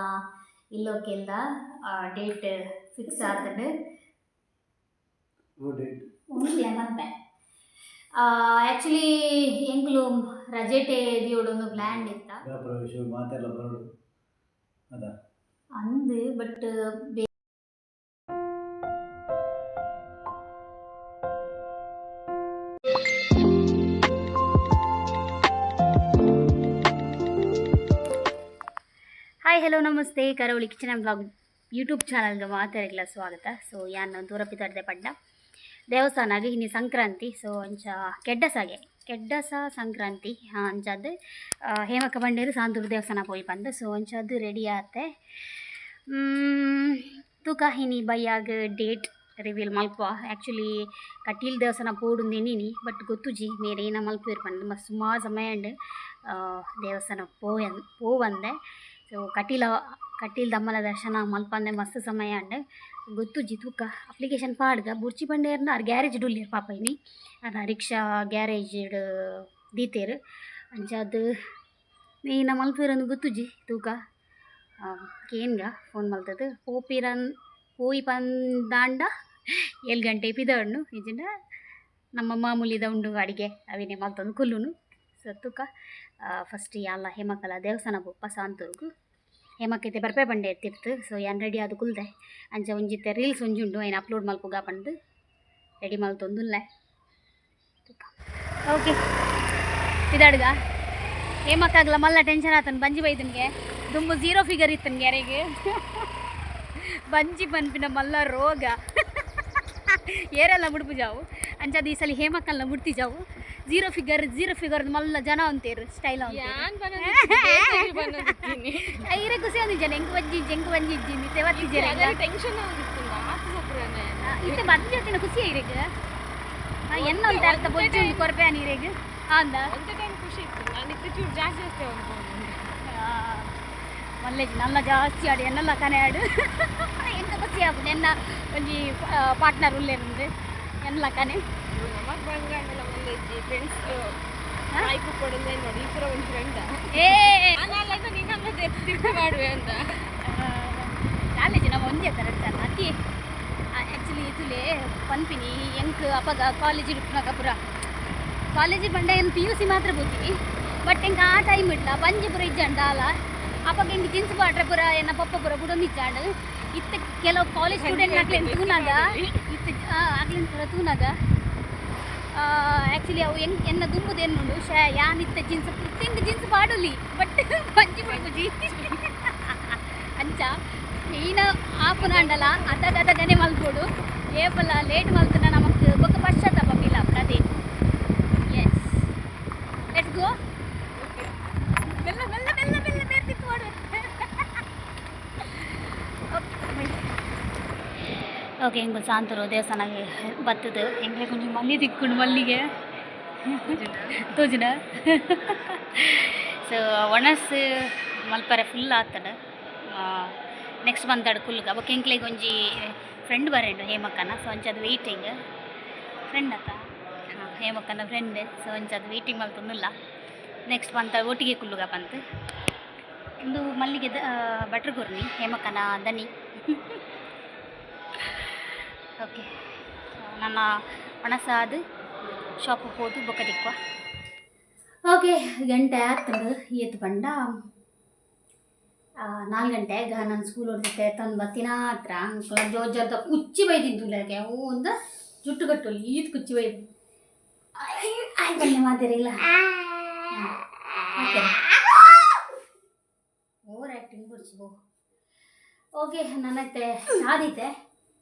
ಎಂಕಲ್ನ ಇಲ್ಲೊಕ್ಕೆಲ್ದ date fix ಆತಂಡ್. ಉಂದು ಮನ್ಪೆ actually ಎಂಕುಲು ರಜೆಟೆ ದಿಯೋಡೊಂದು ಪ್ಲ್ಯಾನ್ ಇತ್ತ. ಗೃಹ ಪ್ರವೇಶ ಮಾತೆಲ್ಲ ಬರೋಡು ಅದ. ಅಂದ್ but hi hello ನಮಸ್ತೆ, ಕರಾವಳಿ ಕಿಚನ್ ಆ್ಯಂಡ್ ಬ್ಲಾಗ್ ಯೂಟ್ಯೂಬ್ ಚಾನಲ್ಗೆ ಮಾತೆರೆಗ್ಲ ಸ್ವಾಗತ. ಸೊ ಯಾನ್ ದೂರಪಿತರ್ದೆ ಪಂಡ ದೇವಸ್ಥಾನಗ್ ಇನಿ ಸಂಕ್ರಾಂತಿ. ಸೊ ಅಂಚ ಕೆಡ್ಡಸಾಗೆ, ಕೆಡ್ಡಸ ಸಂಕ್ರಾಂತಿ ಅಂಚಾದ್ ಹೇಮಕ್ಕ ಬಂಡೇರು ಸಾಂತೂರು ದೇವಸ್ಥಾನ ಪೋಯಿ ಪಂದ್. ಸೊ ಅಂಚಾದ್ ರೆಡಿ ಆತೆ. ತೂಕ, ಇನಿ ಬಯ್ಯಾಗ್ ಡೇಟ್ ರಿವೀಲ್ ಮಲ್ಪುವ. ಆ್ಯಕ್ಚುಲಿ ಕಟೀಲ್ ದೇವಸ್ಥಾನ ಪೋಡುಂದು ಎನ್ನಿನಿ, ಬಟ್ ಗೊತ್ತುಜಿ ಮೇರ್ ಏನ ಮಲ್ಪುವೆರ್ ಪಂದ್. ಮಸ್ತ್ ಸುಮಾರು ಸಮಯ ಉಂಡು ದೇವಸ್ಥಾನ ಪೋವಂದೆ. ಸೊ ಕಟೀಲ ಕಟೀಲ್ ದಮ್ಮನ ದರ್ಶನ ಮಲ್ಪಂದೆ ಮಸ್ತ್ ಸಮಯ ಉಂಡು, ಗೊತ್ತುಜಿ, ತೂಕ. ಅಪ್ಲಿಕೇಶನ್ ಪಾಡ್ಗ ಬುರ್ಚಿ ಪಂಡೇರ್ನ ಆರ್ ಗ್ಯಾರೇಜ್ ಉಲ್ಲೆರ್ ಪಾಪ ಇನಿ. ಅರ್ನ ರಿಕ್ಷಾ ಗ್ಯಾರೇಜ್ ದೀತೆರ್. ಅಂಚಾದ್ ಏನ ಮಲ್ಪುವೆರಂದ್ ಗೊತ್ತುಜಿ, ತೂಕ. ಕೇನ್ಗ ಫೋನ್ ಮಲ್ತದು. ಪೋಪಿರನ್ ಪೋಯಿ ಪಂದಾಂಡ 7 ಗಂಟೆ ಪಿದಡ್ನು, ಇಜ್ಜಿಂಡ ನಮ್ಮ ಮಾಮೂಲಿದ ಉಂಡು ಅಡಿಗೆ, ಅವಿನೆ ಮಲ್ತೊಂದು ಕುಲ್ಲುನು. ಸೊ ತೂಕ, ಫಸ್ಟ್ ಯಾನ್ಲ ಹೇಮಕಲ ದೇವಸ್ಥಾನ ಪೋಪ ಸಾಂತೂರ್ಗು. ಹೇಮಕ್ಕ ಇತ್ತೆ ಬರ್ಪೆ ಪಂಡೆ ತಿರ್ತು. ಸೊ ಯಾನ್ ರೆಡಿ ಆದ್ ಕುಲ್ದೆ. ಅಂಚ ಒಂಜಿತ್ತೆ ರೀಲ್ಸ್ ಒಂಜಿ ಉಂಡು, ಐನ್ ಅಪ್ಲೋಡ್ ಮಲ್ಪುಗ ಪಂದ್ ರೆಡಿ ಮಲ್ತೊಂದುಲ್ಲೆ. ಓಕೆ, ಪಿದಾಡ್ಗ. ಹೇಮಕ್ಕಾಗ್ಲ ಮಲ್ಲ ಟೆನ್ಷನ್ ಆತನ್, ಬಂಜಿ ಬೈದನ್ಗೆ. ದುಂಬು ಝೀರೋ ಫಿಗರ್ ಇತ್ತನ್ಗೆ ಯಾರಿಗೆ. ಬಂಜಿ ಪನ್ಪಿನ ಮಲ್ಲ ರೋಗ ಏರೆಲ್ಲ ಮುಡ್ಪು ಜಾವು. ಅಂಚಾದ ಈ ಸಲ ಹೇಮಕ್ಕಲ್ನ ಮುಡ್ತಿ ಜಾವು. ಝೀರೋ ಫಿಗರ್, ಝೀರೋ ಫಿಗರ್ ಮಲ್ಲ ಜನ ಅಂತೇರು ಸ್ಟೈಲ್. ಯಾನ್ ಐರೆ ಖುಷಿ ಒಂದಿಜ್ಜನ, ಎಂಕ್ ಬಂಜಿ ಇಜ್ಜಿ, ಎಂಕ್ ಬಂಜಿ ಇಜ್ಜಿ ಇತ್ತೆ ಬತ್ತಿಜ್ಜೆರ್. ಟೆನ್ಷನ್ ಆದಿತ್ತು ಆತು ಸಪ್ರನೆ. ಇತ್ತೆ ಬಂಜಿ ಅತ್ತಿನ ಖುಷಿ ಐರೆಗ್. ಎನ್ನ ಅಂತ ಅರ್ಥ ಬೊಜ್ಜು ಉಂಡು ಕೊರ್ಪೆ ನೀರೆಗ್ ಅಂದ. ಒಂತೆ ಟೈಮ್ ಖುಷಿ ಇತ್ತು. ನಾನು ಇತ್ತೆ ಚೂರು ಜಾಸ್ತಿ ಜಾಸ್ತಿ ಅನ್ಕೊಂಡು. ಮಲ್ಲೇಜಿ ನಲ್ಲ ಜಾಸ್ತಿ ಆಡು, ಎನ್ನಲ್ಲ ಕನೆ ಆಡು. ಎಂತ ಖುಷಿ ಆಪುಂಡು, ಎನ್ನ ಒಂಜಿ ಪಾರ್ಟ್ನರ್ ಉಲ್ಲೇರಂದು ಎನ್ನಲ ಕನೆ. ನಮಕ್ ಬಂಗಾಂಡಲ ಮಲ್ಲೆಜ್ಜಿ ಫ್ರೆಂಡ್ಸ್ ಆಯ್ಕು ಕೊಡಂದೆ ನೋಡಿ, ಈ ಪೂರ ಒಂದು ಫ್ರೆಂಡ್. ಏ ನಾನು ಅಲ್ಲ, ನೀನಲ್ಲ ತಿರ್ತಿ ಮಾಡುವೆ ಅಂತ. ಕಾಲೇಜ್ ನಮ್ಮ ಒಂಜೇ ಥರ ಜನ ಅತಿ. ಆ್ಯಕ್ಚುಲಿ ಇದುಲೇ ಪನ್ಪಿನಿ, ಎಂಕ್ ಅಪಗ ಕಾಲೇಜ್ ಇಪ್ಪುನಗ ಪೂರ ಕಾಲೇಜ್ ಪಂಡ ಏನು ಪಿಯುಸಿ ಮಾತ್ರ ಪೋತೀನಿ. ಬಟ್ ಎಂಕ್ ಆ ಟೈಮ್ ಇಡ್ಲ ಬಂಜಿ ಪೂರ ಇಜ್ಜಂಡ ದಾಲ. ಅಪಗ ಎಂಕ್ ಜೀನ್ಸ್ ಪಾಡ್ರೆ ಪೂರ ಎನ್ನ ಪಪ್ಪ ಪೂರ ಬುಡೊಂದಿಜ್ಜಾಂಡ್. ಇತ್ತೆ ಕೆಲವು ಕಾಲೇಜ್ ಸ್ಟೂಡೆಂಟ್ ಅಕ್ಲೆನ್ ತೂನಾಗ, ಇತ್ತೆ ಅಕ್ಲೆನ್ ಪೂರ ತೂನಾಗ ಆ್ಯಕ್ಚುಲಿ ಅವು ಎಂಕ್ ಎನ್ನ ದುಂಬುದು ಎನ್ನುಂಡು ಶೇ ಯಾನ್ ಇತ್ತೆ ಜೀನ್ಸ್, ಇತ್ತೆ ಎಂಕ್ ಜೀನ್ಸ್ ಪಾಡೊಲಿ, ಬಟ್ ಬಂಜಿ ಬುಡ್ಪುಜಿ. ಅಂಚ ಈನ ಆಪುನಾಂಡಲ ಅದಗ ಅದಗನೆ ಮಲ್ಪೊಡು. ಏಪಲ ಲೇಟ್ ಮಲ್ತುಂಡ ನಮಕ್ ಬೊಕ್ಕ ಪಶ್ಚಾತ್ತಾಪ ಫೀಲ್ ಆಪುಂಡು ಅದೇ. Yes, let's go. ಮೆಲ್ಲ ಮೆಲ್ಲ ಮೆಲ್ಲ ಮೆಲ್ಲ ಬೇರ್ತಿತ್ತು ಮಾಡು. ಓಕೆ, ಎಂಕುಲು ಸಾಂತೂರು ದೇವಸ್ಥಾನ ಬತ್ತದು. ಎಂಕ್ಲೆ ಕೊಂಚ ಮಲ್ಲಿ ತಿಕ್ಕುಂಡು, ಮಲ್ಲಿಗೆ ತೋಜುನ. ಸೊ ಒಣಸ್ ಮಲ್ಪರೆ ಫುಲ್ ಆತಂಡ್. ನೆಕ್ಸ್ಟ್ ಮಂತ್ ಅಡ್ ಕುಲ್ಲುಗ. ಬೊಕ್ಕ ಎಂಕ್ಲೆಗ್ ಒಂಜಿ ಫ್ರೆಂಡ್ ಬರೆಂಡು ಹೇಮಕ್ಕನ. ಸೊ ಅಂಚಾದ್ ವೆಯ್ಟಿಂಗ್. ಫ್ರೆಂಡ್ ಅತ್ತ, ಹಾಂ, ಹೇಮಕ್ಕನ ಫ್ರೆಂಡ್. ಸೊ ಅಂಚಾದ್ ವೆಯ್ಟಿಂಗ್ ಮಲ್ತೊಂದುಲ್ಲ, ನೆಕ್ಸ್ಟ್ ಮಂತ್ ಒಟ್ಟಿಗೆ ಕುಲ್ಲುಗ ಪಂತ್. ಉಂದು ಮಲ್ಲಿಗೆ ಭಟ್ರು ಕೊರ್ನಿ, ಹೇಮಕ್ಕನ ದನಿ. ಓಕೆ, ನನ್ನ ಒಣಸಾದು ಶಾಪ್ ಪೋದು ಬೊಕ್ಕ ತಿಕ್ಕುವ. ಓಕೆ, ಗಂಟೆ ಆತಂಡು. ಏತ್ ಪಂಡ 4 ಗಂಟೆ. ಈಗ ನಾನು ಸ್ಕೂಲ್ ಹೊಡ್ದಿತ್ತೆ ತಂದು ಬತ್ತಿನ ಹತ್ರ ಅಂಕಲ ಜೋಜರ್ದ ಕುಚ್ಚಿ ಬೈದಿಂದು. ಓ ಒಂದು ಜುಟ್ಟು ಕಟ್ಟೋಲಿ ಈತ್ ಕುಚ್ಚಿ ಬೈದು. ಆಯ್ ಬನ್ನಿ, ಮಾತಾಡಿಲ್ಲ. ಓವರ್ ಆ್ಯಕ್ಟಿಂಗ್ ಬುಡ್ಚಿ ಬೋ. ಓಕೆ, ನಾನೈತೆ ಚಾದಿತ್ತೆ,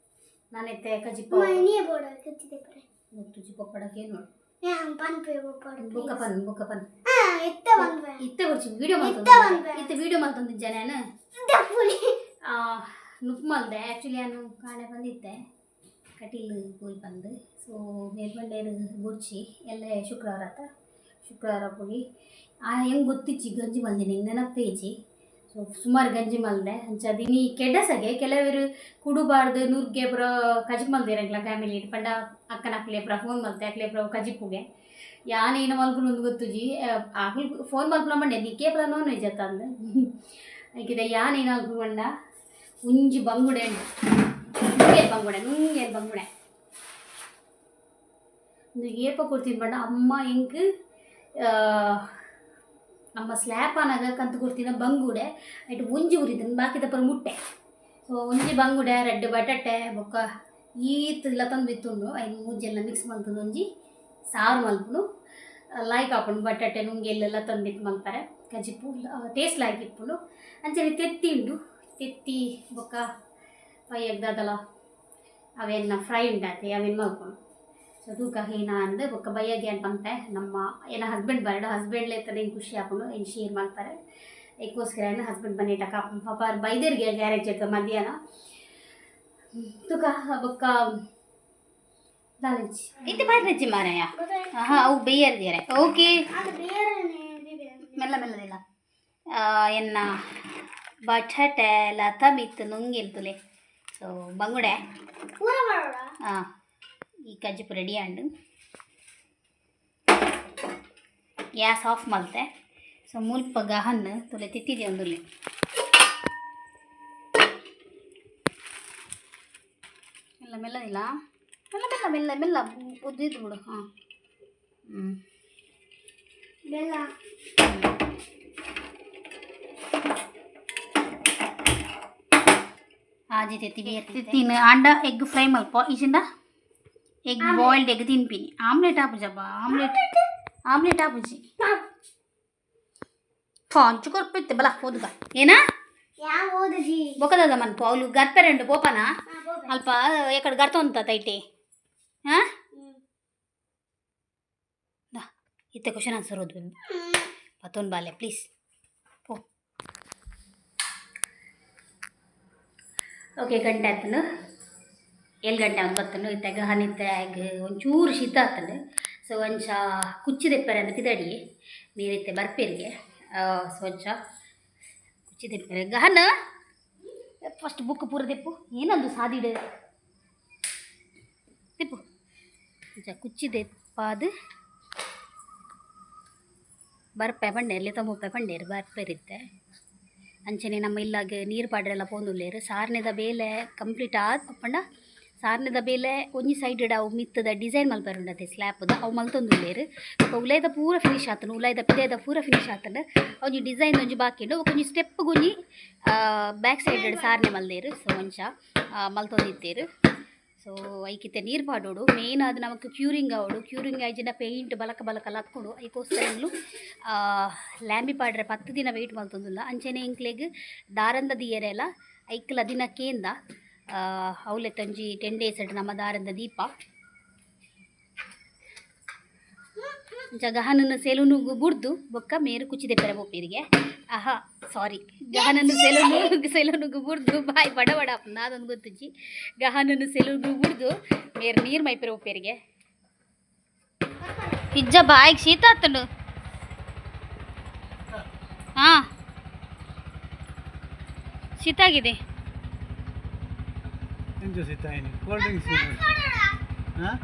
ನಾನೈತೆ ಕಜಿಪ್ಪ ಗೊತ್ತುಜಿ. ಪಪ್ಪಡಕ್ಕೆ ನೋಡು. ಬೊಕ್ಕ ಪನ್, ಬೊಕ್ಕ ಪನ್. ಇತ್ತೆ ಬುಡ್ಚಿ, ವಿಡಿಯೋ ಮಲ್ತೊಂದು. ಇತ್ತೆ ವಿಡಿಯೋ ಮಲ್ತೊಂದಿಜ್ಜ ನಾನು. ನುಪ್ಪು ಮಲ್ದೆ. ಆ್ಯಕ್ಚುಲಿ ನಾನು ಕಾಣೆ ಬಂದಿತ್ತೆ ಕಟೀಲು ಪೋಯಿ ಬಂದು. ಸೊ ಮೇಲ್ಬಂಡೇರು ಬುಡ್ಚಿ ಎಲ್ಲ ಶುಕ್ರವಾರ ಆತ, ಶುಕ್ರವಾರ ಪೋಯಿ. ಹೆಂಗೆ ಗೊತ್ತಿಚ್ಚಿ ಗಂಜಿ ಮಲ್ದಿನಿ, ಹೆಂಗೆ ನೆನಪೇ ಇಜ್ಜಿ. ಸೊ ಸುಮಾರು ಗಂಜಿ ಮಲ್ದೆ. ಅಂಚಾದ್ ಇನಿ ಕೆಡ್ಡಸಗೆ ಕೆಲವರು ಕುಡುಬಾರ್ದು ನುರ್ಗೆ ಪೂರ ಕಜಿಪು ಮಲ್ದಿರಂಗ್ಲ ಫ್ಯಾಮಿಲಿ ಪಂಡ ಅಕ್ಕನ ಅಕ್ಲೆ ಪೂರ ಫೋನ್ ಮಲ್ತೆ, ಅಕ್ಲೆ ಪೂರ ಕಜಿಪುಗೆ. ಯಾನ್ ಏನ ಮಲ್ಪುನು ಗೊತ್ತುಜಿ. ಅಕ್ಲು ಫೋನ್ ಮಲ್ಪುನ ಮಂಡೆ ನೀ ಕೇಪಲ ನಾನ್ ವೆಜ್ ಅತ್ತ ಅಂದ್. ಐಕಿದ ಯಾನ್ ಏನಾಗುವಂಡ ಒಂಜಿ ಬಂಗುಡೆ ಉಂಡು. ನುಂಗೇಲ್ ಬಂಗುಡೆ, ನುಂಗೇಲ್ ಬಂಗುಡೆ. ಉಂದು ಏಪ ಕೊಡ್ತೀನಿ ಪಂಡ ಅಮ್ಮ ಎಂಕ್ ನಮ್ಮ ಸ್ಲ್ಯಾಪ್ ಆನಗ ಕಂತು ಕೊಡ್ತಿನ ಬಂಗುಡೆ. ಐಟ್ ಒಂಜಿ ಉರಿದನ್, ಬಾಕಿದ ಪೂರ ಮುಟ್ಟೆ. ಸೊ ಒಂಜಿ ಬಂಗುಡೆ, ರಡ್ಡ್ ಬಟಾಟೆ ಬೊಕ್ಕ ಈತ್ ಲತಂದು ಇತ್ತುಂಡು. ಐನ್ ಮೂಜೆಲ್ಲ ಮಿಕ್ಸ್ ಮಲ್ತುದು ಒಂಜಿ ಸಾರು ಮಲ್ಪುನು. ಲಾಯ್ಕ್ ಆಪುಂಡು. ಬಟಾಟೆ ನುಂಗೆಲ್ ಲತಂದು ಬಿತ್ತು ಮಲ್ಪರೆ ಕಜಿಪು ಟೇಸ್ಟ್ ಲಾಯ್ಕ್ ಇಪ್ಪುಂಡು. ಅಂಚನೆ ತೆತ್ತಿ ಉಂಡು. ತೆತ್ತಿ ಬೊಕ್ಕ ಬಯ್ಯಗ್ ದಾದಲ ಅವೆನ್ನ ಫ್ರೈ ಉಂಡಾತೆ, ಅವೆನ್ ಮಲ್ಪುನು. ಸೊ ತೂಕ ಏನ ಅಂದ್. ಬೊಕ್ಕ ಬಯ್ಯಗ್ ಏನ್ ಪನ್ಪೆ ನಮ್ಮ ಏನ ಹಸ್ಬೆಂಡ್ ಬರಡು. ಹಸ್ಬೆಂಡ್ ಲೇತನೆ ಎಂಕ್ ಖುಷಿ ಆಪುಂಡು, ಏನ್ ಶೇರ್ ಮಲ್ಪರೆ. ಐಕೋಸ್ಕರ ಏನ ಹಸ್ಬೆಂಡ್ ಬನ್ನೇಟಕ ಪಾಪ ಬೈದೆರ್ಗೆ ಗ್ಯಾರೇಜ್ ಮಧ್ಯಾಹ್ನ. ತೂಕ ಬೊಕ್ಕ ದಾಲಂಚಿ ಇತ್ತೆ ಬಾರ್ನಜ್ಜಿ ಮಾರಾಯ. ಹಾ, ಅವು ಬೇಯರ್ದಿಯರೆ. ಓಕೆ, ಮೆಲ್ಲ ಮೆಲ್ಲದಿಲ್ಲ. ಎನ್ನ ಬಟಾಟೆ ಲತ ಮಿತ್ತು ನುಂಗಿಲ್ ತುಲೆ. ಸೊ ಬಂಗುಡೆ ಹಾಂ, ಈ ಕಜ್ಜಿಪು ರೆಡಿ ಆಂಡ್. ಗ್ಯಾಸ್ ಆಫ್ ಮಲ್ತೆ. ಸೊ ಮುಲ್ಪ ಗಹನ್ ತುಲೆ ತಿತ್ತಿದೆ ಒಂದುಲ್ಲೆ. ಮೆಲ್ಲ ಮೆಲ್ಲದಿಲ್ಲ, ಮೆಲ್ಲ ಮೆಲ್ಲ ಮೆಲ್ಲ ಮೆಲ್ಲ ಉದ್ದಿದ್ದು ಬಿಡು. ಹಾಂ, ಹ್ಞೂ. ಬೆಲ್ಲ. ಆಜಿ ತೆತ್ತಿ ಬೇರ್ತಿನ ಅಂಡ ಎಗ್ ಫ್ರೈ ಮಲ್ಪ ಇಜಿಂದ ಎಗ್ ಬಾಯ್ಲ್ಡ್ ಎಗ್ ತಿನ್ಪಿನಿ. ಆಮ್ಲೆಟ್ ಆಪುಜಪ್ಪ, ಆಮ್ಲೆಟ್ ಆಮ್ಲೆಟ್ ಆಪುಜಿ. ಅಂಚು ಕೊರ್ಪಿತ್ತೆ ಬಲ ಓದುಗ ಏನಾ. ಯಾವ ಓದುಜಿ? ಬೊಕದದ ಮನ್ಪು ಅವ್ಲು ಗರ್ಪೆರೆಂಡು ಪೋಪನ ಅಲ್ಪ ಎಕಡೆ ಗರ್ತೊಂತ ತೈಟಿ. ಹಾಂ, ದಾ ಇತ್ತೆ ಕ್ವಶನ್ ಆನ್ಸರ್ ಓದು. ಪತ್ತೊಂದು ಬಾಲೆ, ಪ್ಲೀಸ್ ಪೋ. ಓಕೆ, ಗಂಟೆ ಆತನು, ಏಳು ಗಂಟೆ ಒಂದು ಬತ್ತನು. ಇತ್ತಾಗ ಹನಿತ್ತೆ ಆಗ ಒಂಚೂರು ಶೀತ ಆತಂಡು. ಸೊ ಒಂಚ ಕುಚ್ಚಿದೆಪ್ಪರೆ ಅಂದ್ ಪಿದಡಿ ನೀರಿತ್ತೆ ಬರ್ಪೇರಿಗೆ. ಸೊ ಒಂಚ ಕುಚ್ಚಿದೆಪ್ಪರೆ. ಗಹನ ಫಸ್ಟ್ ಬುಕ್ ಪೂರ ದೆಪ್ಪು. ಏನಂದು ಸಾದಿಡು ದೆಪ್ಪು. ಒಂಚ ಕುಚ್ಚಿದೆಪ್ಪಾದು ಬರ್ಪೆ ಪಂಡೇರ್ಲಿ ತಮ್ಮಪ್ಪೆ ಪಂಡೇರು ಬರ್ಪೆರಿತ್ತೆ. ಅಂಚನೆ ನಮ್ಮ ಇಲ್ಲಾಗ ನೀರು ಪಾಡ್ರೆಲ್ಲ ಪೋಂದುಲ್ಲೇರು. ಸಾರ್ನೆದ ಬೇಲೆ ಕಂಪ್ಲೀಟ್ ಆದ್ ಪಂಡ ಸಾರ್ನೆದ ಬೇಲೆ ಒಂಜಿ ಸೈಡ್ ಅವು ಮಿತ್ತದ ಡಿಸೈನ್ ಮಲ್ಪೆರುಂಡತೆ ಸ್ಲ್ಯಾಪ್ದ, ಅವು ಮಲ್ತೊಂದುಲ್ಲೇರು. ಬೊಕ ಉಲೈದ ಪೂರ ಫಿನಿಶ್ ಆತುಂಡು. ಉಲೈದ ಪಿದೈದ ಪೂರ ಫಿನಿಶ್ ಆತುಂಡು. ಒಂಜಿ ಡಿಸೈನ್ ಒಂಜಿ ಬಾಕಿ ಉಂಡು. ಬೊಕ ಒಂಜಿ ಸ್ಟೆಪ್ ಒಂಜಿ ಬ್ಯಾಕ್ ಸೈಡ್ ಸಾರ್ನೆ ಮಲ್ದೇರು. ಸೊ ಅಂಚ ಮಲ್ತೊಂದಿತ್ತೇರು. ಸೊ ಐಕಿತ್ತೆ ನೀರು ಪಾಡೋಡು. ಮೇನ್ ಅದು ನಮಕ್ ಕ್ಯೂರಿಂಗ್ ಆವೊಡು. Curing ಆಯ್ಜಿಂಡ paint ಬಲಕ ಬಲಕ ಲಕ್ಕೊಡು. ಐಕೋಸ್ಕರ ಎಂಕ್ಲು ಲ್ಯಾಂಬಿ ಪಾಡ್ರೆ 10 ದಿನ ವೆಯ್ಟ್ ಮಲ್ತೊಂದುಲ್ಲ. ಅಂಚನೆ ಎಂಕ್ಲೆಗ್ ದಾರಂದ ದಿಯರೆಲ ಐಕ್ಲ ದಿನ ಕೇಂದ. ಅವ್ಲೆತ್ತೊಂಜಿ 10 ಡೇಸ್ ನಮ್ಮ ದಾರಂದ ದೀಪ. ಅಂಚ ಗಹನನ ಸೆಲೂನುಗು ಬುಡ್ದು ಬೊಕ್ಕ ಮೇರು ಕುಚ್ಚಿದೆಪ್ಪರೆ ಪೋಪೀರಿಗೆ. ಆಹಾ, ಸಾರಿ, ಗಹನನ ಸೆಲೂನುಗು ಬುಡ್ದು ಬಾಯ್ ಬಡ ಬಡ ನಾದೊಂದು ಗೊತ್ತುಜ್ಜಿ. ಗಹನನ ಸೆಲೂನುಗು ಬುಡ್ದು ಮೇರು ನೀರು ಮೈಪೆರೆ ಪೋಪೇರಿಗೆ. ಇಜ್ಜ, ಬಾಯಿಗೆ ಶೀತ ಆತುಂಡು. ಹಾಂ, ಶೀತ ಆಗಿದೆ. ಎಂಚ ಸಿತ್ತಾಯಿನಿ ಕೋಲ್ಡ್ ಡ್ರಿಂಕ್ಸ್ ಹಾಂ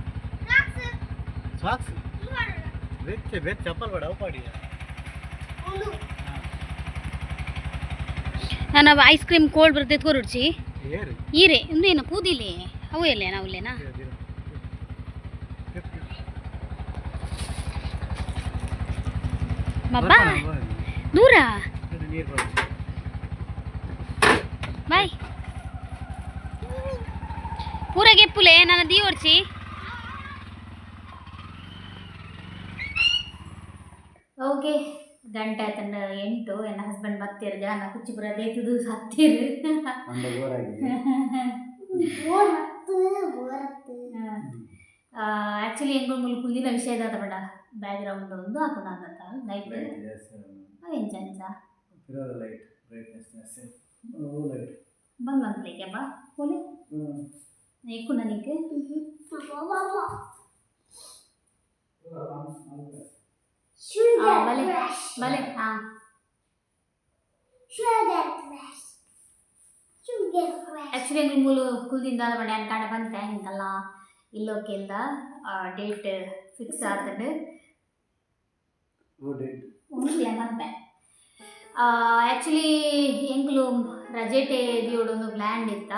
ಸಾಕ್ಸ್ ಬೆಚ್ಚ ಬೆಚ್ಚ ಚಪ್ಪಲ್ ಬೇಡ ಅವು ಪಾಡಿಯ. ನಾನು ಐಸ್ ಕ್ರೀಮ್ ಕೋಲ್ಡ್ ಬರ್ತೈತೆ ಕೊರುಡ್ಚಿ. ಏರು. ಈರೆ ಇಂದು ಏನು ಪೂದಿಲೆ ಅವು ಎಲ್ಲೇನ ಅವಲ್ಲೇನಾ? ಬಬ್ಬಾ ದೂರ. ನೀರು. ಬಾಯ್ ಪೂರ ಗೆಪ್ಪುಲೆ ನನ್ನ ದೀವರ್ಚಿ. ಓಕೆ, ಗಂಟೆ ಆತಂಡ 8. ಎನ್ನ ಹಸ್ಬೆಂಡ್ ಬತ್ತೀರ್. ಗಾನ ಕುಚ್ಚಿಪುರ ದೇತುದು ಸತ್ತೀರು. ಮಂಡೆ ಬೋರಾಗಿದೆ. ಬೋರತ್ತು ಬೋರತ್ತು. ಆ್ಯಕ್ಚುಲಿ ಎಂಗುಲ್ ಮುಲ್ ಕುಂದಿನ ವಿಷಯ ದಾದ ಪಂಡ ಬ್ಯಾಕ್ ಗ್ರೌಂಡ್ ಒಂದು ಹಾಕೊಂಡು ಅಂದತ್ತ ಲೈಟ್. ಲೈಟ್ ಜಾಸ್ತಿ. ಎಂಚ ಎಂಚ? ಇರೋದು ಲೈಟ್ ಬ್ರೈಟ್ನೆಸ್ ಜಾಸ್ತಿ. ಓ ಲೈಟ್. ಬಂದ್ ಬಂದ್ಲೇಕೆ ಬಾ ಹೋಲೆ ఎక్కువ నీకు. ಶುಗರ್. ಭಲೆ. ಕ್ರಾಶ್. ಭಲೆ ಹಾಂ. Sugar crash, sugar crash. Actually ಎಂಗುಲ್ ಮೂಲು ಕುಲ್ದಿಂದ ಪಂಡ ಯಾನ್ ಕಾಡ ಬಂತೆ ಇಂಕಲ್ಲ ಇಲ್ಲೋಕೆಲ್ದ ಡೇಟ್ ಫಿಕ್ಸ್ ಆತಂಡು. ಓ ಡೇಟ್. ಒಂದು ಬಂತೆ. ಆ್ಯಕ್ಚುಲಿ ಎಂಕ್ಲು ರಜೆಟೆ ದಿಯೋಡೊಂದು ಪ್ಲ್ಯಾನ್ ಇತ್ತ,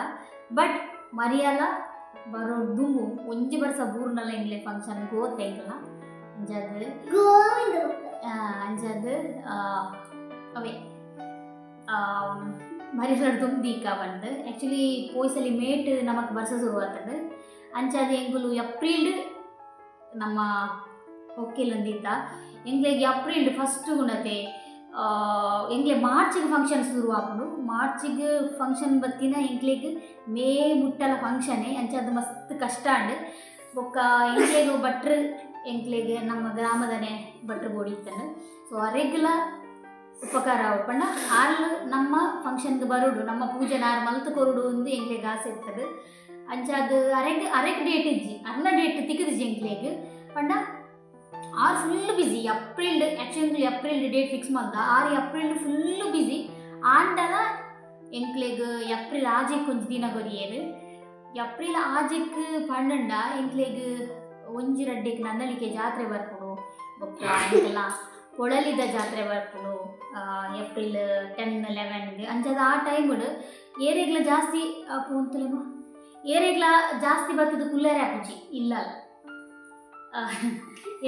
ಬಟ್ ಮರಿಯಲ ಬರೋ ದುಂಬು ಒಂಜಿ ಬರ್ಸ ಬೂರ್ನಲ್ಲ ಎಂಕ್ಲೆ ಫಂಕ್ಷನ್ ಗೋತ್ ಎಂಕ್ಲ ಅಂಚಾದ್ ಗೋವಿಂದ. ಅಂಚಾದ್ ಅವೇ ಮರಿಯಲ ದುಂಬು ದೀಕ ಬಂದು. ಆ್ಯಕ್ಚುಲಿ ಪೋಯ್ಸಲಿ ಮೇಟ್ ನಮಕ್ ಬರ್ಸ ಶುರು ಆತಂಡ್. ಅಂಚಾದ್ ಎಂಕುಲು ಏಪ್ರಿಲ್ ನಮ್ಮ ಒಕ್ಕೆಲೊಂದಿತ್ತ. ಎಂಕ್ಲೆಗ್ ಏಪ್ರಿಲ್ ಫಸ್ಟ್ ಗುಣತೆ ಎಂಕ್ಲೆ ಮಾರ್ಚಿಗೆ ಫಂಕ್ಷನ್ ಶುರು ಆಪುಂಡು. ಮಾರ್ಚಿಗೆ ಫಂಕ್ಷನ್ ಬತ್ತಿನ ಎಂಕ್ಲೆಗ್ ಮೇ ಮುಟ್ಟಲ ಫಂಕ್ಷನೇ. ಅಂಚಾದ್ ಮಸ್ತ್ ಕಷ್ಟ ಆಂಡ್. ಬೊಕ್ಕ ಎಂಕ್ಲೆಗ್ ಭಟ್ರು, ಎಂಕ್ಲೆಗ್ ನಮ್ಮ ಗ್ರಾಮದನೆ ಭಟ್ರು ಬೋಡಿತ್ತಂಡ್. ಸೊ ಅರೆಗ್ಲ ಉಪಕಾರ ಪಂಡ ಆಲ್ ನಮ್ಮ ಫಂಕ್ಷನ್ಗೆ ಬರೋಡು, ನಮ್ಮ ಪೂಜೆ ನಾರ್ ಮಲ್ತ್ ಕೊರಡು ಅಂದ್ ಎಂಕ್ಲೆಗ್ ಆಸೆ ಇತ್ತದು. ಅಂಚಾದ್ ಅರೆಗ್ ಅರೆಗ್ ಡೇಟ್ ಇಜ್ಜಿ, ಅರ್ನ ಡೇಟ್ ತಿಕ್ಕುದಿಜ್ಜಿ ಎಂಕ್ಲೆಗ್. ಪಂಡ ಆರ್ full busy April. Actually April date fix ಮಲ್ತ, ಆರ್ ಏಪ್ರಿಲ್ ಫುಲ್ ಬಿಸಿ ಆಂಡಲ ಎಂಕ್ಲೆಗ್ ಏಪ್ರಿಲ್ ಆಜೆಕ್ ಒಂಜಿ ದಿನ ಕೊರಿಯೆರ್. ಏಪ್ರಿಲ್ ಆಜೆಕ್ ಪಂಡಂಡ ಎಂಕ್ಲೆಗ್ ಒಂಜಿ ರಡ್ಡೆಕ್ ನಂದಳಿಕೆ ಜಾತ್ರೆ ಬರ್ಪುಂಡು. ಬೊಕ್ಕ ಎಂಕಲ್ಲ ಪೊಳಲಿದ ಜಾತ್ರೆ ಬರ್ಪುಂಡು ಏಪ್ರಿಲ್ 10-11ಗೆ. ಅಂಚಾದ್ ಆ ಟೈಮ್ಡ್ ಏರೆಗ್ಲ ಜಾಸ್ತಿ ಪೋಂತುಲೆಮ ಏರೆಗ್ಲ ಜಾಸ್ತಿ ಬತ್ತದ ಕುಲ್ಲರೆ ಆಪುಜಿ ಇಲ್ಲಲ್.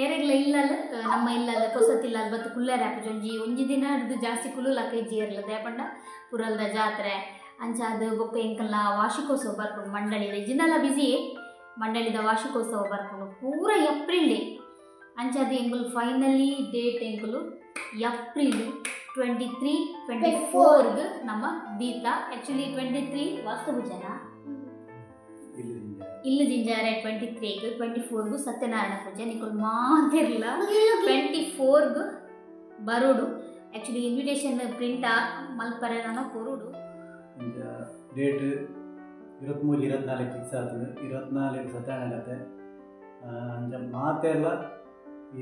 ಏರೆಗ್ಲ ಇಲ್ಲಲ್, ನಮ್ಮ ಇಲ್ಲಲ್ ಪೊಸತಿಲ್ಲಲ್ ಬತ್ತು ಕುಲ್ಲರೆ ಆಪುಜಿ. ಒಂಜಿ ಒಂಜಿ ದಿನ ಹಿಡ್ದು ಜಾಸ್ತಿ ಕುಲ್ಲುಲಕ್ಕ ಇಜ್ಜಿ ಏರ್ಲ, ದಾಯೆ ಪುರಲ್ದ ಜಾತ್ರೆ. ಅಂಚಾದ್ ಬೊಕ್ಕ ಎಂಕಲ್ನ ವಾರ್ಷಿಕೋತ್ಸವ ಬರ್ಪುಂಡು ಮಂಡಳಿದ. ಇಜ್ಜಿಂಡಲ ಬಿಸಿ, ಮಂಡಳಿದ ವಾರ್ಷಿಕೋತ್ಸವ ಬರ್ಪುಂಡು ಪೂರ ಏಪ್ರಿಲ್. ಅಂಚಾದ್ ಎಂಕುಲು ಫೈನಲಿ ಡೇಟ್ ಎಂಕುಲು ಏಪ್ರಿಲ್ 23, 24ಗ್ ನಮ್ಮ ದೀತ. ಆ್ಯಕ್ಚುಲಿ 23 ವಾಸ್ತು ಪೂಜೆನಾ? ಇಲ್ಲು ಜಿಂಜಾರೆ 23ಗ್, 24ಗೂ ಸತ್ಯನಾರಾಯಣ ಪೂಜೆ. ನಿಕುಲು ಮಾತೆರ್ಲ 24ಗ್ ಬರೋಡು. ಆ್ಯಕ್ಚುಲಿ ಇನ್ವಿಟೇಷನ್ ಪ್ರಿಂಟ್ ಮಲ್ಪರೆ ನನ ಕೊರೊಡು. ಇಂಚ ಡೇಟ್ 23, 24 ಫಿಕ್ಸ್ ಆಗ್ತದೆ. 24 ಸತ್ಯನಾರಾಯಣ ಕತೆ. ಅಂಚ ಮಾತೆಲ್ಲ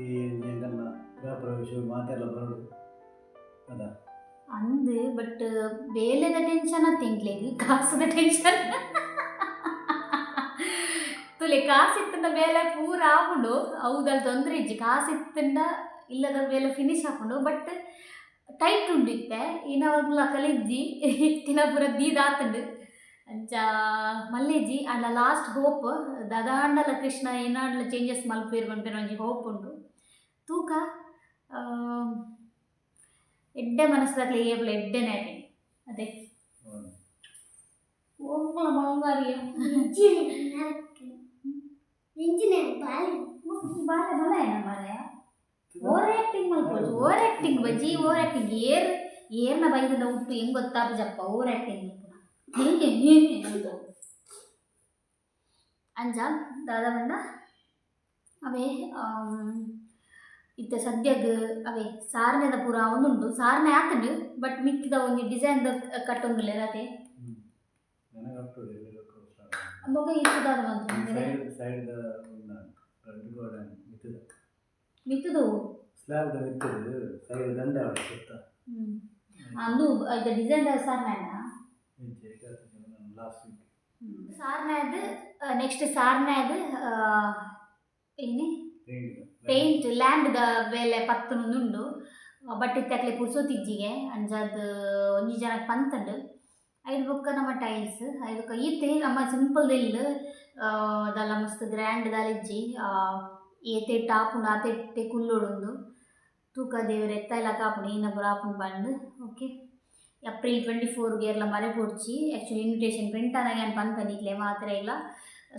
ಈ ಎಂಕಲ್ನ ಗೃಹ ಪ್ರವೇಶ ಮಾತೆಲ್ಲ ಬರೋಡು ಅದ. ಅಂದ್ ಬಟ್ ಬೇಲೆದ ಟೆನ್ಷನ್ ಅತ್ತ ಎಂಕ್ಲೆಗ್, ಕಾಸುದ ಟೆನ್ಷನ್. ತುಲೆ, ಕಾಸು ಇತ್ತಂಡ ಬೇಲೆ ಪೂರ ಆಪುಂಡು, ಹೌದಲ್? ತೊಂದರೆ ಇಜ್ಜಿ. ಕಾಸು ಇತ್ತಂಡ ಇಲ್ಲದ ಬೇಲೆ ಫಿನಿಶ್ ಆಪುಂಡು. ಬಟ್ ಟೈಟ್ ಉಂಡು ಇತ್ತೆ. ಇನ್ನ ಕಲಿಜ್ಜಿ ಇತ್ತಿನ ಪೂರ ದೀದಾತುಂಡು. ಅಂಚ ಮಲ್ಲೆಜ್ಜಿ. ಆಂಡ ಲಾಸ್ಟ್ ಹೋಪ್, ದಾದಾಂಡಲ ಕೃಷ್ಣ ಏನಾಂಡಲ ಚೇಂಜಸ್ ಮಲ್ಪೇರು ಪನ್ಪಿನ ಒಂಜಿ ಹೋಪ್ ಉಂಡು. ತೂಕ, ಎಡ್ಡೆ ಮನಸ್ಸದಾಕ್ಲೆ ಏಪಲ ಎಡ್ಡೆನೆ ಆಪೇನು ಅದೇ. ಓಂಗಳ ಬಂಗಾರಿಯ. ಬಾಲಿ. ಬಾಲೆ ಬಲ ಏನ ಮಾರಾಯ? ಓವರ್ ಆ್ಯಕ್ಟಿಂಗ್ ಮಲ್ಪೊಚ್ಚು. ಓವರ್ ಆ್ಯಕ್ಟಿಂಗ್ ಬಜ್ಜಿ, ಓವರ್ ಆ್ಯಕ್ಟಿಂಗ್. ಏರ್ ಏರ್ನ ಬೈದಂಡ ಉಟ್ಟು ಹೆಂಗ್ ಗೊತ್ತಾಪುಜಪ್ಪ. ಓವರ್ ಆ್ಯಕ್ಟಿಂಗ್ ಮಲ್ಪುನ ಹೆಂಗೆ ಅಂತ. ಅಂಚ ದಾದ ಪಂಡ ಅವೇ ಇತ್ತೆ ಸದ್ಯಗ್ ಅವೇ ಸಾರನೆದ ಪೂರ ಒಂದುಂಡು. ಸಾರನೆ ಆತುಂಡು, ಬಟ್ ಮಿಕ್ಕಿದ ಒಂಜಿ ಡಿಸೈನ್ ಕಟ್ಟೊಂದುಲ್ಲೆರ್ ಅತೆ. ಬೊಕ ಇತ್ತು ದಾದ ಮಲ್ತೊಂದು? ಸೈಡ್ ಸೈಡ್ ರಡ್ಡ್ ಗೋಡೆ ಮಿತ್ತದ. ಮಿತ್ತುದು? ಸ್ಲ್ಯಾಬ್ ದ ಮಿತ್ತದ ಸೈಡ್ ದಂಡೆ ಆವಡ್ ಸುತ್ತ. ಅಂದು ಐತ ಡಿಸೈನ್ ದ ಸಾರನೆನಾ? Last week. ಸಾರನೆದ್ ನೆಕ್ಸ್ಟ್ ಸಾರನೆದ್ ಏನೆ? ಪೇಂಟ್. ಪೇಂಟ್ ಲ್ಯಾಂಡ್ ದ ಬೇಲೆ ಪತ್ತುನುಂಡು. ಬಟ್ ಇತ್ತೆ ಅಕ್ಲೆ ಪುರ್ಸೊತ್ತಿಜ್ಜಿಗೆ. ಅಂಚಾದ್ ಒಂಜಿ ಜನಕ್ ಪಂತುಂಡು. ಐಡ್ ಬೊಕ್ಕ ನಮ್ಮ ಟೈಲ್ಸ್. ಐಡ್ ಬೊಕ್ಕ ಈತೆ ನಮ್ಮ ಸಿಂಪಲ್ ಇಲ್ಲ್, ದಾಲ ಮಸ್ತ್ ಗ್ರ್ಯಾಂಡ್ ದಾಲ ಇಜ್ಜಿ. ಏತೆಟ್ ಆಪುಂಡು ಆತೆಟ್ಟೆ ಕುಲ್ಲೊಡುಂದು. ತೂಕ, ದೇವೆರ್ ಎತ್ತಾಯ್ಲಕ ಆಪುಂಡು, ಈನ ಪೂರ ಆಪುಂಡು ಪಂದ್. ಓಕೆ, ಏಪ್ರಿಲ್ 24ಗ್ ಏರ್ಲ ಮರೆಪೊಡ್ಚಿ. ಆ್ಯಕ್ಚುಲಿ ಇನ್ವಿಟೇಷನ್ ಪ್ರಿಂಟ್ ಆನಗ ಯಾನ್ ಪನ್ಪೆ ನಿಕ್ಲೆ ಮಾತೆರೆಗ್ಲ.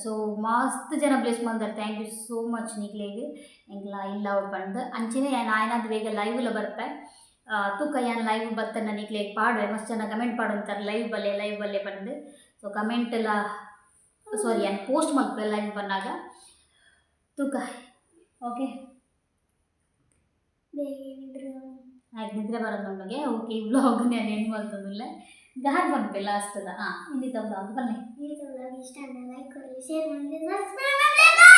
ಸೊ ಮಸ್ತ್ ಜನ ಬ್ಲೆಸ್ ಮಲ್ದರ್, thank you so much ನಿಕ್ಲೆಗ್. ಎಂಕ್ಲ ಇಲ್ಲ ಪಂದ್. ಅಂಚೆನೆ ಯಾನ್ ಆಯ್ನಾತ್ ಬೇಗ ಲೈವ್ಲ ಬರ್ಪೆ. ತೂಕ, ಯಾನ್ ಲೈವ್ ಬತ್ತನ ನಿಕ್ಲೆಗ್ ಪಾಡುವೆ. ಮಸ್ತ್ ಜನ ಕಮೆಂಟ್ ಪಾಡೊಂತಾರೆ, ಲೈವ್ ಬಲ್ಲೆ, ಲೈವ್ ಬಲ್ಲೆ ಪಂದ್. ಸೊ ಕಮೆಂಟ್ ಎಲ್ಲ, ಸಾರಿ, ಯಾನ್ ಪೋಸ್ಟ್ ಮಲ್ಪೆ ಲೈವ್ ಬನ್ನಾಗ. ತೂಕ, ಓಕೆ. ಬೇಗ. ಆಯ್ತು, ನಿದ್ರೆ ಬರೋದುಂಡುಗೆ. ಓಕೆ, ಈ ವ್ಲಾಗ್ ನಾನು ಎಂಡ್ ಮಲ್ತೊಂದುಲ್ಲೆ. ದಾದ ಪನ್ಪೆ ಲಾಸ್ಟ್ದ? ಹಾಂ, ಇನ್ನಿತ ವ್ಲಾಗ್ ಬನ್ನಿ. ಈ ವ್ಲಾಗ್ ಇಷ್ಟ ಅಂದ್ರೆ ಲೈಕ್ ಕೊಡಿ, ಶೇರ್ ಮಾಡಿ, ಸಬ್ಸ್ಕ್ರೈಬ್ ಮಾಡಿ.